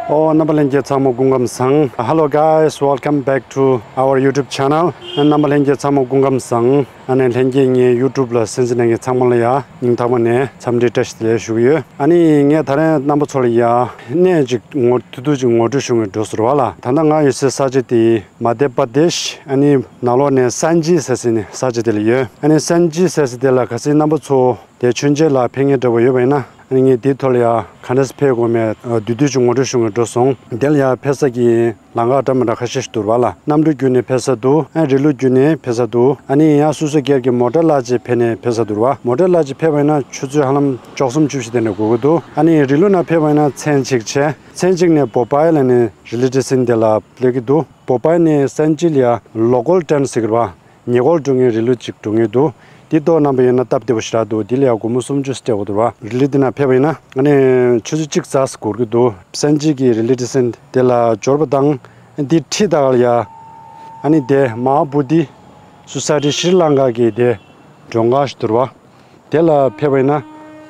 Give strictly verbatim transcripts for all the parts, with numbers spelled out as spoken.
ཨོ། རྣམ་པ་ལྷན་རྒྱས་ཚང་མ་སྐུ་ཁམས་བཟང་། Hello guys, welcome back to our YouTube channel. རྣམ་པ་ལྷན་རྒྱས་ཚང་མ་སྐུ་ཁམས་བཟང་། ཨ་ནི་ལྷན་རྒྱས་ངའི་YouTube་ལ་གསན་གཟིགས་གནང་མཁན་ཚང་མ་ལ་ཡ་སྙིང་ཐག་པ་ནས་འཚམས་འདྲི་བཀྲ་ཤིས་བདེ་ལེགས་ཞུ་གི་ཡོད། ཨ་ནི་ངས་ད་རེས་རྣམ་པ་ཚོ་ལ་ཡ་གནས་ཅིག་ངོ་ཐུག་ཐུག་ཅིག་ངོ་སྤྲོད་ཞུ་གི་འགྲོ་ཟེར་བ་ལ། ད་ལྟ་ང་ཡོད་སའི་ས་ཆ་དེ་མ་དྷྱ་པར་དེཤ། ཨ་ནི་ནང་ལོགས་ནས་སན་ཅི་ཟེར་ས་ནས་ས་ཆ་དེ་ལ་ཡོད། ཨ་ནི་སན་ཅི་ཟེར་ས་དེ་ལ་གལ་སྲིད་རྣམ་པ་ཚོ་དེ་མཆོད་མཇལ་ལ་ཕེབས་མཁན་འདྲ་པོ་ཡོད་པ་ཡིན་ན། ཨ་ནི་ངས་དེའི་ཐོག་ལ་ཡ་ག་འདྲ་སེ་ཕེབས་དགོས་མེད་བསྡུས་བསྡུས་ཅིག་ངོ་སྤྲོད་ཞུ་གི་འགྲོ་སོང་། དེ་ལ་ཡ་ཕེབས་ས་གི་ལམ་ཁ་འདྲ་མི་འདྲ་ཁ་ཤས་ཤིག་འདུག་པ་ལ། གནམ་གྲུ་བརྒྱུད་ནས་ཕེབས་ས་འདུག་ཨ་རི་ལུ་བརྒྱུད་ནས་ཕེབས་ས་འདུག་ཨ་ནི་ཡང་སོ་སོ་སྒེར་གྱི་མོ་ཊ་གླ་བྱས་ཕེབས་ནས་ཕེབས་ས་འདུག་པ། མོ་ཊ་གླ་བྱས་ཕེབས་པ་ཡིན་ན་ཆུ་ཚོད་ཧ་ལམ་བཅུ་གསུམ་བཅུ་བཞི་དེ་འདྲ་འགོར་གི་འདུག་ཨ་ནི་རི་ལུ་ནང་ཕེབས་པ་ཡིན་ན་མཚན་གཅིག་བྱས། མཚན་གཅིག་ནས་བོ་པཱལ་ལ་ནི་རི་ལི་ཊེ་ཤན་དེ་ལ་སླེབས་ཀྱི་འདུག་བོ་པཱལ་ནས་སན་ཅི་ལ་ཡ་ལོ་ཀལ་ཊེན་ཟེར་གི་རེད་པ། ཉེ་འཁོར་འགྲོ་མཁན་རི་ལུ་གཅིག་འགྲོ་མཁན་འདུག་དེ་ཐོག་རྣམ་པ་ཡིན་ན་སྟབས་བདེ་པོ་ཞེ་དྲག་འདུག་དེ་ལ་ཡ་སྒོར་མོ་སུམ་ཅུ་སྤྲད་དགོས་འདུག་པ། རི་ལི་དེ་ན་ཕེབས་པ་ཡིན་ན། ཨ་ནི་ཆུ་ཚོད་གཅིག་ཙམ་འགོར་གྱི་འདུག་སན་ཅི་གི་རི་ལི་ཊེ་ཤན་དེ་ལ་འབྱོར་བ་དང་། དེ་ཁྲིད་ད་ག་ལ་ཡ། ཨ་ནི་དེ་མ་ཧཱ་བོ་དྷི་སོ་སའི་ཊི་ཤྲི་ལང་ཀ་གི་དེ་མགྲོན་ཁང་ཞིག་འདུག་པ། དེ་ལ་ཕེབས་པ་ཡིན་ན།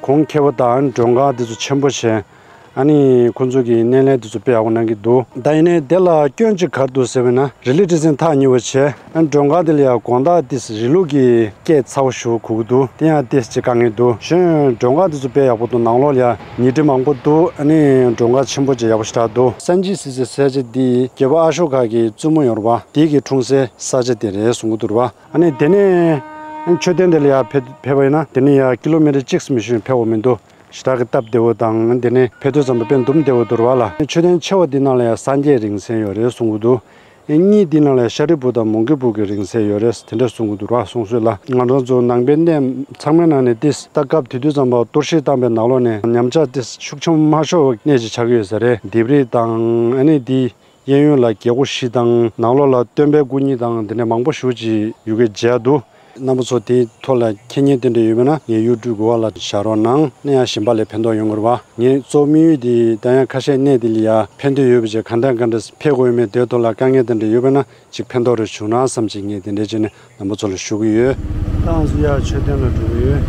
གོང་ཁེ་པོ་དང་མགྲོན་ཁང་དེ་ཚོ་ཆེན་པོ་བྱས། ཨ་ནི་ཁོང་ཚོ་གི་སྣེ་ལེན་དེ་ཚོ་དཔེ་ཡག་པོ་གནང་གི་འདུག་ད་ཡིན་ནའི་དེ་ལ་སྐྱོན་གཅིག་ག་རེ་འདུག་ཟེར་བ་ན། རི་ལི་ཊེ་ཤན་ཐག་ཉེ་བོ་བྱས། ཨ་མགྲོན་ཁང་དེ་ལ་ཡང་དགོང་དག་དེ་རི་ལུ་གི་སྐད་ཚ་བོ་ཞེ་པོ་གོ་གི་འདུག་དེ་ཡང་ཏོག་ཙམ་དཀའ་ངལ་འདུག་གཞན་མགྲོན་ཁང་དེ་ཚོ་དཔེ་ཡག་པོ་འདུག་ནང་ལོགས་ལ་ཡང་ཉལ་ཁྲི་མང་པོ་འདུག་ཨ་ནི་མགྲོན་ཁང་ཆེན་པོ་ཅིག་ཡག་པོ་ཞེ་དྲག་འདུག་སན་ཅི་ཟེར་སའི་ས་ཆ་འདི་རྒྱལ་པོ་ཨ་ཤོ་ཀ་གི་བཙུན་མོ་ཡོད་རེད་པ། དེ་གི་འཁྲུངས་སའི་ས་ཆ་དེ་རེད་གསུང་གི་འདུག་རེད་པ། ཨ་ནི་དེ་ནས་མཆོད་རྟེན་དེ་ལ་ཡར་ཕེབས་ཕེབས་པ་ཡིན་ན། དེ་ནས་ཡར་ཀི་ལོ་མི་ཊར་གཅིག་ཙམ་ཞིག་ཕེབས་དགོས་མི་འདུག་ཞེ་དྲག་གི་སྟབས་བདེ་བོ་དང་། དེ་ནས་ཕེབས་དུས་ཙམ་པ་དཔེ་འདུམ་བདེ་བོ་འདུག་རེད་པ་ལ། མཆོད་རྟེན་ཆེ་བ་འདི་ནང་ལ་ཡང་སངས་རྒྱས་རིང་བསྲེལ་ཡོད་རེད་གསུང་གི་འདུག་གཉིས་འདི་ནང་ལ་ཡང་ཤཱ་རིའི་བུ་དང་མོའུ་འགལ་བུ་གི་རིང་བསྲེལ་ཡོད་རེད། དེ་འདྲ་གསུང་གི་འདུག་རེད་པ། གསུང་སྲོལ་ལ། ང་རང་ཚོ་ནང་པའི་གནས་ཚང་མའི་ནང་ནས་ཏོག་ཙམ་ད་སྐབས་དེ་དུས་ཙམ་པ་གཏོར་བཤིག་བཏང་པའི་ནང་ལོགས་ནས་ཉམས་ཆག་ཏོག་ཙམ་ཤུགས་ཆེན་པོ་མ་ཤོར་བའི་གནས་ཅིག་ཆགས་ཀྱི་ཡོད་ས་རེད། ལྡེབས་རིས་དང་། ཨ་ནི་འདི་གཡས་གཡོན་ལ་རྒྱལ་སྒོ་བཞི་དང་། ནང་ལོགས་ལ་སྟོན་པའི་སྐུ་བརྙན་དང་། དེ་འདྲ་མང་པོ་ཞེ་པོ་ཅིག་ཡུལ་སྐད་མཇལ་འདུག་རྣམ་པ་ཚོ་དེའི་ཐོག་ལ་མཁྱེན་མཁན་དེ་འདྲ་ཡོད་པ་ན། ངའི་ཡུ་ཊུབ་གི་འོག་ལ་བཞག་རོགས་གནང་། ཨ་ནི་ཡང་གཞན་པ་ལ་ཕན་ཐོགས་ཡོང་གི་རེད་པ། ངའི་གཙོ་དམིགས་ཡུལ་དེ་ད་ཡང་ཁ་ཤས་གནས་དེ་ལ་ཡ་ཕན་ཐོགས་ཡོད་པ་ཅིག་ག་འདྲ་ག་འདྲ་ཕེབས་དགོས་ཡོད་མེད་དེའི་ཐོག་ལ་དཀའ་ངལ་དེ་འདྲ་ཡོད་པ་ན་ཅིག་ཕན་ཐོགས་རེ་བྱུང་ན་བསམ་བྱས། ངས་དེ་འདྲ་བྱས་ནས་རྣམ་པ་ཚོ་ལ་ཞུ་གི་ཡོད། ད་ང་ཚོ་ཡར་མཆོད་རྟེན་ལ་འགྲོ་གི་ཡོད།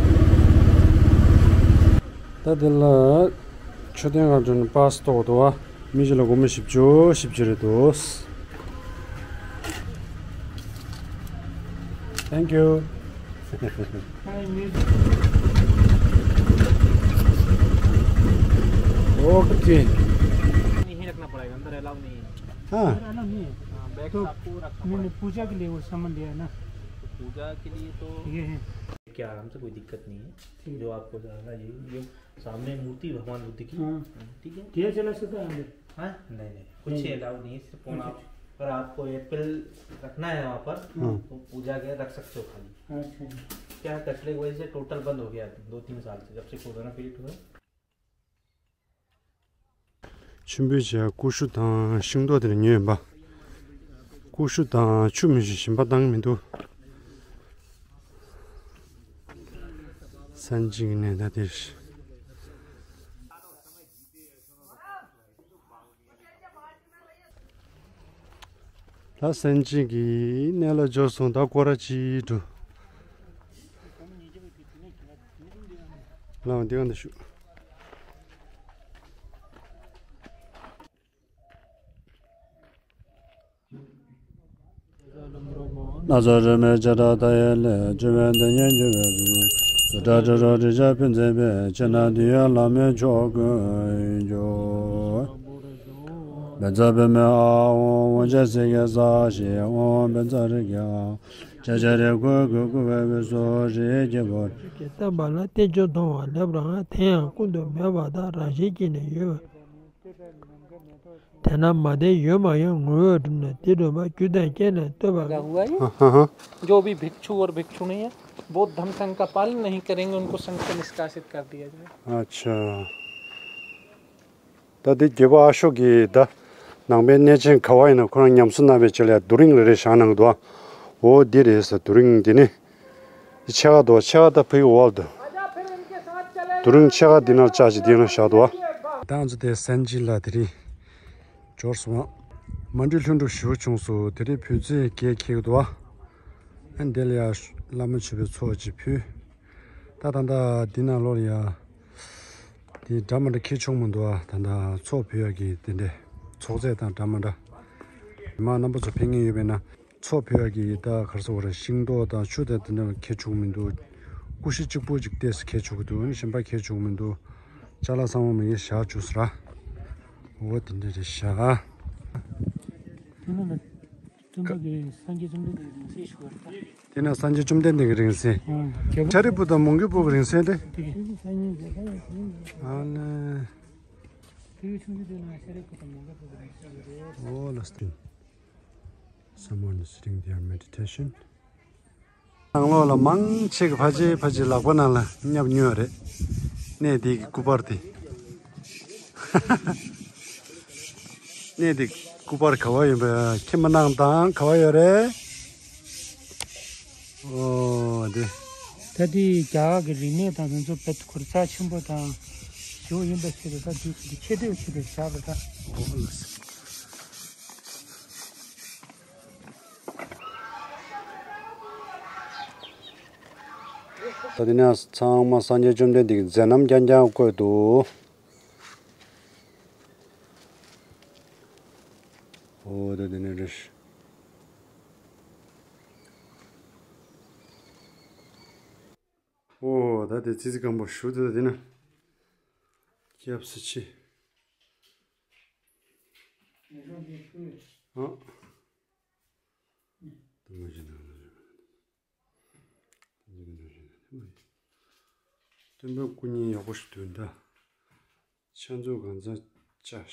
ད་དེ་ལ་མཆོད་རྟེན་སྒང་འགྲོ་ནས་པཱ་སི་གཏོང་གི་འདུག་པ། མི་གཅིག་ལ་སྒོར་མོ་བཞི་བཅུ། བཞི་བཅུ་རེད་འདུག Thank you. Okay. यहीं रखना पड़ेगा, अंदर अलाउ नहीं है। हाँ। अंदर अलाउ नहीं है। हाँ, बैग तो आपको रखना नहीं, नहीं, पड़ेगा। पूजा के लिए वो सामान लिया है ना। तो पूजा के लिए तो ये है। क्या, आराम से, कोई दिक्कत नहीं है। ठीक। जो आपको जाना, ये, ये सामने मूर्ति भगवान बुद्ध की। हाँ। ठीक है। दिया जला सकता है अंदर? हाँ? नहीं, नहीं, कुछ नहीं। अलाउ नहीं है, सिर्फ अच्छा, आप, अच्छा। पर आपको एप्पल रखना है वहाँ पर, हाँ। तो पूजा के रख सकते हो खाली। अच्छा। क्या, कचड़े की वजह से टोटल बंद हो गया दो तीन साल से, जब से कोरोना पीरियड हुआ। མཆོད་འབུལ་བྱས། ཀུ་ཤུ་དང་ཤིང་ཏོག་དེ་འདྲ་ཉོས་ཡིན་པ། ཀུ་ཤུ་དང་ཆུ་མི་ཤེས་གཞན་པ་བཏང་གི་མི་འདུག་སན་ཅི་གི་གནས་ད་དེ་རེད། ད་སན་ཅི་གི་གནས་ལ་འབྱོར་སོང་། ད་སྐོར་ར་ཅིག་འགྲོ། ལའོ་འདི་ག་འདི་བཞུགས། སྣ་ཚོགས་རིས་མེད་བྱེ་བྲག་མཐའ་ཡས་ལས། སྤྲུལ་པའི་བདག་ཉིད་འགྱུར་བའི་གཟུགས། སུ་འདྲ་འབྲི་རུང་རིགས་ཆད་ཕུན་ཚོགས་པའི། ཕྱིར་ན་དུས་ཡུན་ལ་མོས་མཆོག་ཀུན་འབྱུང་། བཛྲ་པདྨེ་ཨཱཿཧཱུྃ། དབང་ཆེན་སྲས་ཀྱི་ས་གཞི་ཨཱཿཧཱུྃ། བཛྲ་རིགས་ཀྱི་ཨཱཿཧཱུྃ། ཕྱག་རྒྱ་རིགས་ཀུན་གྱི་བསྐུལ་བའི་དབུས་སུ། རིགས་ཀྱི་རྒྱལ་པོ། བསྟན་པ་ལ་རྟེན་འབྱུང་གཏོང་བ་ལེགས་པར་མཐོང་། དེ་ཡང་ཀུན་ཏུ་མོས་པ་དང་། རང་བཞིན་གྱིས་ནི་ཡོད་པ། དེས་ན་མ་དེ་ཡོད་མ་ཡིན་ངོ་བོས་གྲུབ་ནས། དེ་གྲུབ་པ་རྒྱུ་དང་རྐྱེན་ལས་བཏུས་པ། हाँ, हाँ। जो भी भिक्षु और भिक्षुणी है, बौद्ध धर्म संघ का पालन नहीं करेंगे, उनको संघ से निष्कासित कर दिया जाए। अच्छा। ད་དེ་རྒྱལ་པོ་ཨ་ཤོ་ཀའི་ད་ནང་པའི་གནས་ཆེན་ག་པར་ཡིན་ན་ཁོ་རང་ཉམས་གསོ་གནང་བའི་ཆེད་ལ་ཡ་རྡོ་རིང་རེ་རེ་བཞེངས་གནང་འདུག་འོ་འདི་རེད་ཟེར། རྡོ་རིང་འདི་ནི། འདི་ཕྱེད་ཀ་འདུག་ཕྱེད་ཀ་ད་ཕ་གི་འོག་ལ་འདུག་རྡོ་རིང་ཕྱེད་ཀ་འདི་ནང་བཅག་ཅིག་འདི་ནང་བཞག་འདུག་ད་ང་ཚོ་དེ་སན་ཅི་ལ་དེ་རིང་འབྱོར་སོང་། མ་འགྲིག་ལྷུན་གྲུབ་ཞེ་པོ་བྱུང་སོང་། དེ་རིང་བོད་ཚེས་བརྒྱད་འཁེལ་གི་འདུག་ཨ་འདི་ལ་ཡ་བླ་མ་མཆོད་པའི་ཚོགས་ཅིག་ཕུལ། ད་ད་ད་འདི་ནང་ལོགས་ལ་ཡ། འདྲ་མི་འདྲ་ཁྱེར་ཆོག་མི་འདུག་ཨ། ད་ལྟ་ཚོགས་ཕུལ་ཡག་གི་དེ་འདྲའི་ཚོགས་རྫས་དང་འདྲ་མི་འདྲ། མི་མང་རྣམ་པ་ཚོ་ཕེབས་མཁན་ཡོད་པས་ན། ཚོགས་ཕུལ་ཡག་གི་ད་ག་རེ་ཟེར་དགོས་རེད། ཤིང་ཏོག་དང་ཆུ་དང་དེ་འདྲ་ཁྱེར་ཆོག་མི་འདུག་སྐུ་ཤི་གཅིག་པོ་ཅིག་ཏོག་ཙམ་ཁྱེར་ཆོག་གི་འདུག་གཞན་པ་ཁྱེར་ཆོག་མི་འདུག་ཅ་ལག་ཚང་མ་མ་གིར་བཞག་བཅུག་ཟེར། འོ་དེ་འདྲ་རེད་ཤག་དེ་ནས་སངས་རྒྱས་བཅོམ་ལྡན་འདས་ཀྱི་རིང་བསྲེལ་ཞུ་བར་ད། དེ་ནས་སངས་རྒྱས་བཅོམ་ལྡན་འདས་ཀྱི་རིང་བསྲེལ། ཨ་རྒྱལ་པོ་ཤཱ་རིའི་བུ་དང་མོའུ་འགལ་བུ་གི་རིང་བསྲེལ་ཏེ། དེ་གི་ཨ་ལེ། དེ་བས་ཆུང་ཆུང་དེ་ན་ཤཱ་རིའི་བུ་དང་མོའུ་འགལ་བུ་གི་རིང་བསྲེལ་རེད། འོ་ལགས་སོ། Someone is sitting there meditation. ནང་ལོགས་ལ་མང་ཆེ་གི་ཕལ་ཆེར་ཕལ་ཆེར་ལག་པ་ནང་ལ་བསྙབས་ཉོས་རེད། གནས་འདི་གི་སྐུ་པར་དེ། གནས་འདི་སྐུ་པར་ག་བ་ཡོད་པ་ཁྱེད་མ་གནང་དང་ག་བ་ཡོད་རེད། ཨོ་དེ། ད་དེ་རྒྱ་གར་གྱི་རིག་གནས་དང་དེ་ཚོ་དཔེ་གོ་རྩ་ཆེན་པོ་དང་ཞེ་པོ་ཡིན་པའི་ཆེད་དུ་ད་དེ་ཆེ་བསྟོད་ཆེད་དུ་བཞག་པ་ད། ཨོ་ལགས་སོ། ད་དེ་ནས་ཚང་མ་སངས་རྒྱས་བཅོམ་ལྡན་འདས་ཀྱི་མཛད་རྣམ་རྐྱང་རྐྱང་བཀོད་འདུག་ཨོ་ད་དེ་ནས་རེད། ཨོ་ད་དེ་ཙི་ཙི་སྐམ་པོ་ཞུ་དེ་ད་དེ་ན་སྐྱབས་སུ་མཆི། ཨ། དུ་མ་ཅི་ན། སྟོན་པའི་སྐུ་བརྙན་ཡག་པོ་ཞིག་འདུག་ད། ཕྱག་མཛུབ་གང་ཚང་བཅག་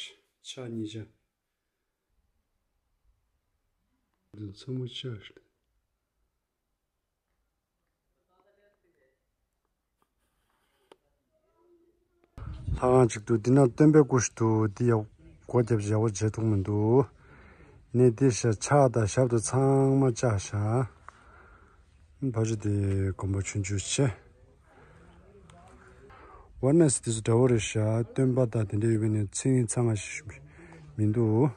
ཕྱག་གཉིས་ཆ། འདི་ཚང་མ་བཅག་ཞིག་ལྷ་ཁང་ཅིག་འདུག་འདི་ན་སྟོན་པའི་སྐུ་ཞིག་འདུག་འདི་ཡག་སྒོ་རྒྱབ་ཡག་པོ་བྱས་ཐུབ་མི་འདུག་ནས་འདི་ཤ་ཕྱག་དང་ཞབས་དང་ཚང་མ་བཅག་ཤག་ཕལ་ཆེར་དེ་དགོན་པ་ཆུང་ཆུང་ཆེ། ཝར་ན་སི་དེ་ཚོ་འདྲ་བོ་རེད་ཤག་སྟོན་པ་དང་དེ་འདྲ་ཡོད་པའི་ནས་མཚན་ཉིད་ཚང་བ་ཞིག་མི་འདུག་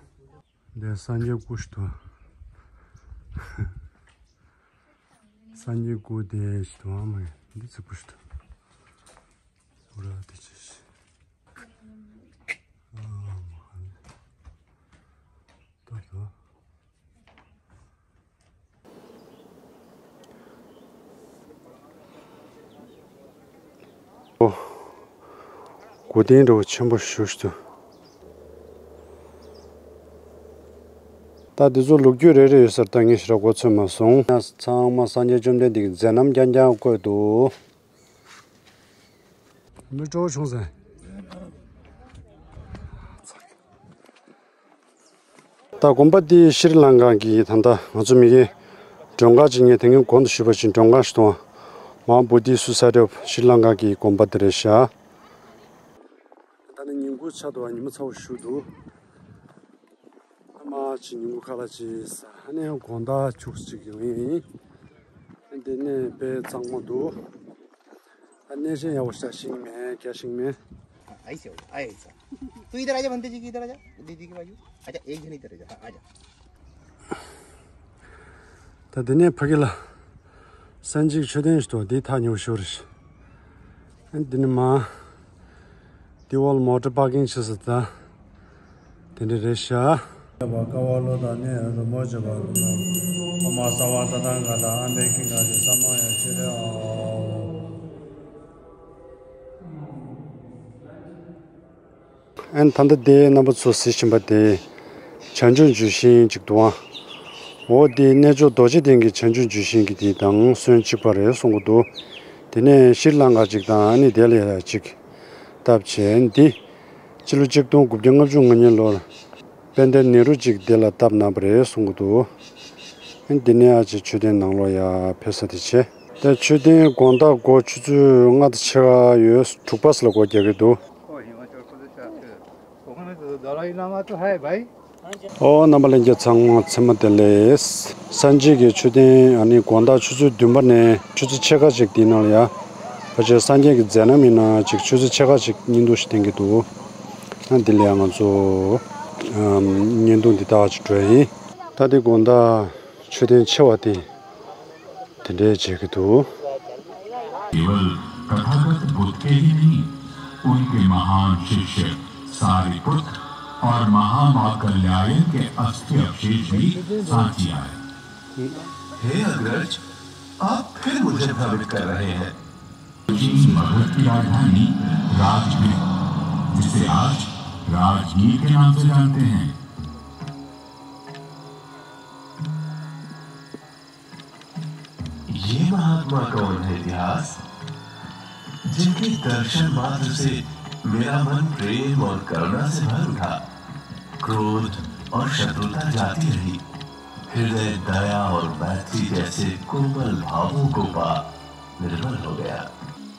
འདི་སངས་རྒྱས་སྐུ་ཞིག་འདུག་སངས་རྒྱས་སྐུ་དེ་ཞིག་འདུག་ཨ་མ་འདི་ཚོ་སྐུ་ཞིག་འདུག་ཨུ་ར་དེ་ཅི་ཞིག་ཨ་མ་ཧ་ལས། ཏོག་ཏོ། ཨོ། སྒོ་རྟེན་འདྲ་བོ་ཆེན་པོ་ཞིག་ཏུ། ད་འདི་ཚོ་ལོ་རྒྱུས་རེ་རེ་ཡོད་ས་རེད། ད་ངས་ཞེ་དྲག་མགོ་ཚོད་མ་སོང་། ཚང་མ་སངས་རྒྱས་བཅོམ་ལྡན་འདས་ཀྱི་མཛད་རྣམ་རྐྱང་རྐྱང་བཀོད་འདུག་མི་སྤྲོ་བོ་བྱུང་ཟེར། ད་དགོན་པ་འདི་ཤྲི་ལང་ཀ་གི་ད་ལྟ་ང་ཚོ་མི་གི་མགྲོན་ཁང་ཅིག་ངས་དེ་སྔོན་གོང་དུ་ཞུས་པ་བཞིན་མགྲོན་ཁང་ཞིག་འདུག་མ་བུ་དྷི་སུ་ས་རབ་ཤྲི་ལང་ཀ་གི་དགོན་པ་དེ་རེད་ཤག་ད་ནི་ཉིན་གུང་ཆགས་འདུག་ཉི་མ་ཚ་བོ་ཞིག་འདུག་ཨ་མ་ཅིག་ཉིན་གུང་ཁ་ལག་ཅིག་ཟ། ཨ་ནི་དགོང་དག་ཆུ་ཚོད་གཅིག་ཡོང་ཡིན། འདི་ནས་དཔེ་གཙང་མ་འདུག་ཨ་གནས་ཆེན་ཡག་པོ་ཞིག་ཤིང་མེད་རྒྱ་ཤིང་མེད། आई से हो, आए ऐसा। तू इधर आजा, भंते जी की इधर आजा। दीदी के बाजू। आजा, एक जन इधर आजा। हाँ, आजा। ད་འདི་ནས་ཕ་གི་ལ་སན་ཅིག་མཆོད་རྟེན་ཞིག་འདུག་འདི་ཐག་ཉེ་བོ་ཞིག་རེད། འདི་ནི་མ། དེ་འོག་ལ་མོ་ཊ་པར་ཀིང་བྱེད་ས་ད། དེ་འདྲ་རེད་ཤག་ཀ་བ་ལོ་དང་ནི་རོལ་མོ་བྱེད་པ། ཨོ་མ་སརྦ་ཏ་ཐང་ག་ཏ་ཨ་མའི་ཀིང་ག་ཏེ་ས་མ་ཡ་ཤི་རེ་ཨོ། ཨན་ད་ལྟ་དེ་རྣམ་པ་ཚོ་གཟིགས་བཞིན་པ་དེ་བྱང་ཆུབ་འཇུག་ཤིང་ཅིག་འདུག་ཨ། འོ་དེ་རྣལ་འབྱོར་རྡོ་རྗེ་གདན་གྱི་བྱང་ཆུབ་འཇུག་ཤིང་གི་དེ་དང་སོན་གཅིག་པ་རེད་གསུང་གི་འདུག་དེ་ནས་ཤྲི་ལང་ཀ་ཅིག་དང་ཨ་ནི་དེ་ལ་ཡ་ཅིག་བཏབ་བྱས་འདི་ཕྱི་ལོ་ཆིག་སྟོང་དགུ་བརྒྱ་ལྔ་བཅུ་ང་གཉིས་ལོར་དཔལ་ལྡན་ནེ་རུ་ཅིག་དེ་ལ་བཏབ་གནང་བ་རེད་གསུང་གི་འདུག་འདི་ནས་ཨ་ཅེ་མཆོད་རྟེན་ནང་ལོགས་ཡ་ཕེབས་ས་དེ་བྱས། ད་མཆོད་རྟེན་དགོང་དག་སྒོ་ཆུ་ཚོད་ལྔ་དང་ཕྱེད་ཀ་ཡོད། དྲུག་པ་ཙམ་ལ་སྒོ་རྒྱག་གི་འདུག་ཨོ་རྣམ་པ་ལྷན་རྒྱས་ཚང་མ་མཚན་མོ་བདེ་ལེགས། སངས་རྒྱས་ཀྱི་མཆོད་རྟེན་ཨ་ནི་དགོང་དག་ཆུ་ཚོད་བདུན་པ་ནས་ཆུ་ཚོད་ཕྱེད་ཀ་ཅིག་འདི་ནང་ལ་ཡ། ཕལ་ཆེར་སངས་རྒྱས་ཀྱི་མཛད་རྣམ་ཡིན་ན་ཅིག་ཆུ་ཚོད་ཕྱེད་ཀ་ཅིག་བརྙན་ཐུང་ཞིག་བསྟན་གྱི་འདུག་ཨ་འདི་ལ་ཡང་ང་ཚོ་ཨམ་བརྙན་ཐུང་འདི་དག་ཅིག་འགྲོ་ཡིན། ད་འདི་དགོང་དག་མཆོད་རྟེན་ཆེ་བ་དེ་དེ་འདྲས་མཇལ་གྱི་འདུག केवल तथागत बुद्ध के ही नहीं, उनके महान शिष्य सारिपुत्र और महामाकल्यायन के अस्थि अवशेष भी साथ ही आए। हे अग्रज, आप फिर मुझे भ्रमित कर रहे हैं। चीन मगध की राजधानी राजगृह, जिसे आज राजगीर के नाम से जानते हैं। ये महात्मा कौन है इतिहास, जिनके दर्शन मात्र से मेरा मन प्रेम और करुणा से भर उठा। क्रोध और शत्रुता जाती रही। हृदय दया और मैत्री जैसे कोमल भावों को पा निर्मल हो गया।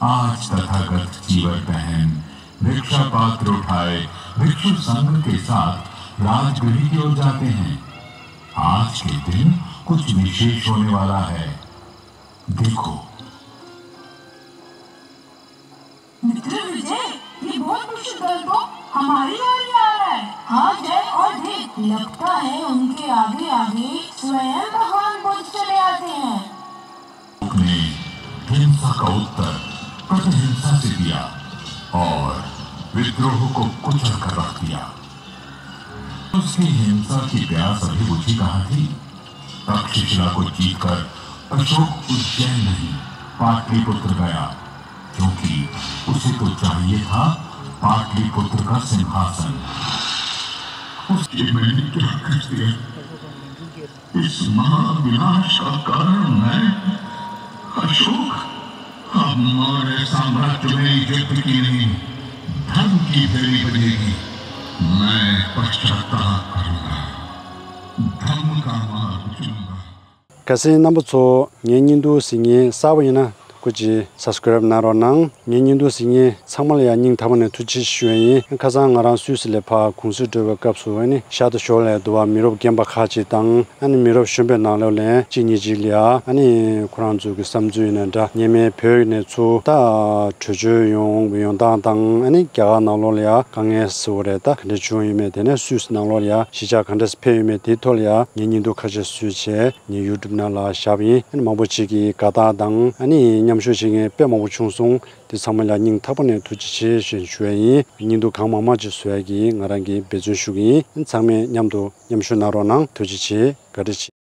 आज तथागत चीवर पहन, भिक्षा पात्र उठाए, भिक्षु संघ के साथ राजगृह की ओर जाते हैं। आज के दिन कुछ विशेष होने वाला है। देखो। मित्र विजय, ये बहुत भिक्षु दल तो हमारी ओर ही आ रहा है। हाँ जय, और देख, लगता है उनके आगे आगे स्वयं भगवान बुद्ध चले आते हैं। ने हिंसा का उत्तर प्रतिहिंसा से दिया और विद्रोह को कुचल कर रख दिया। उसकी हिंसा की प्यास अभी बुझी कहाँ थी? तक्षशिला को जीतकर अशोक उज्जैन नहीं, पाटलिपुत्र गया, क्योंकि उसे तो चाहिए था पाटलिपुत्र का सिंहासन। उसके मैंने क्या कर दिया? इस महाविनाश का कारण मैं, अशोक। अब मौर्य साम्राज्य में युद्ध की नहीं, धर्म की भेरी बजेगी। मैं पश्चाताप करूंगा, धर्म का मार्ग चुनूंगा। ཁ་སང་རྣམ་པ་ཚོ་ངའི་བརྙན་ཐུང་གཟིགས་མཁན་གསར་པ་ཡིན་ན་སྐུ་མཁྱེན་སབ་སི་ཀ་རེབ་གནང་རོགས་གནང་། ངའི་བརྙན་ཐུང་གཟིགས་མཁན་ཚང་མ་ལ་ཡང་སྙིང་ཐག་པ་ནས་ཐུགས་རྗེ་ཆེ་ཞུ་ཡ་ཡིན། ཁ་སང་ང་རང་སུད་སི་ལ་ཕར་གུང་སེང་འགྲོ་བའི་སྐབས་སུ་ཨ་ནི་ཤར་དང་ཞོར་ལ་འདུག་པ་མི་རབས་རྒན་པ་ཁག་ཅིག་དང་ཨ་ནི་མི་རབས་གཞོན་པའི་ནང་ལོགས་ལ་གཅིག་གཉིས་ཅིག་ལ་ཡ་ཨ་ནི་ཁོ་རང་ཚོ་གི་བསམ་ཚུལ་ཡིན་ན་འདྲ། སྔོན་མའི་བོད་ནས་ཚུར་ད་བྲོས་བྱོལ་ཡོང་ཡོང་སྟངས་དང་ཨ་ནི་རྒྱ་གར་ནང་ལོགས་ལ་ཡ་དཀའ་ངལ་གཟིགས་པ་རེད། ད་ག་འདྲ་བྱུང་ཡོད་མེད། དེ་ནས་སུད་སི་ནང་ལོགས་ལ་ཡ་གཞིས་ཆགས་ག་འདྲ་ཕེབས་ཡོད་མེད་དེའི་ཐོག་ལ་ཡ་ངས་བརྙན་ཐུང་ཁ་ཤས་བཟོས་བྱས་ངའི་ཡུ་ཊུབ་ནང་ལ་བཞག་པ་ཡིན། ཨ་ནི་མང་པོ་ཅིག་གིས་དགའ་རྟགས་དང་ཨ་ནི་མཉམ་ཞུགས་བྱེད་མཁན་དཔེ་མང་པོ་བྱུང་སོང་། དེ་ཚང་མ་ལ་སྙིང་ཐག་པ་ནས་ཐུགས་རྗེ་ཆེ་ཞེས་ཞུ་ཡ་ཡིན། བརྙན་ཐུང་གང་མང་མང་ཅིག་བཟོ་ཡ་གི་ང་རང་གིས་འབད་བརྩོན་ཞུ་གི་ཡིན། ཚང་མས་མཉམ་དུ་མཉམ་ཞུགས་གནང་རོགས་གནང་། ཐུགས་རྗེ་ཆེ། བཀའ་དྲིན་ཆེ།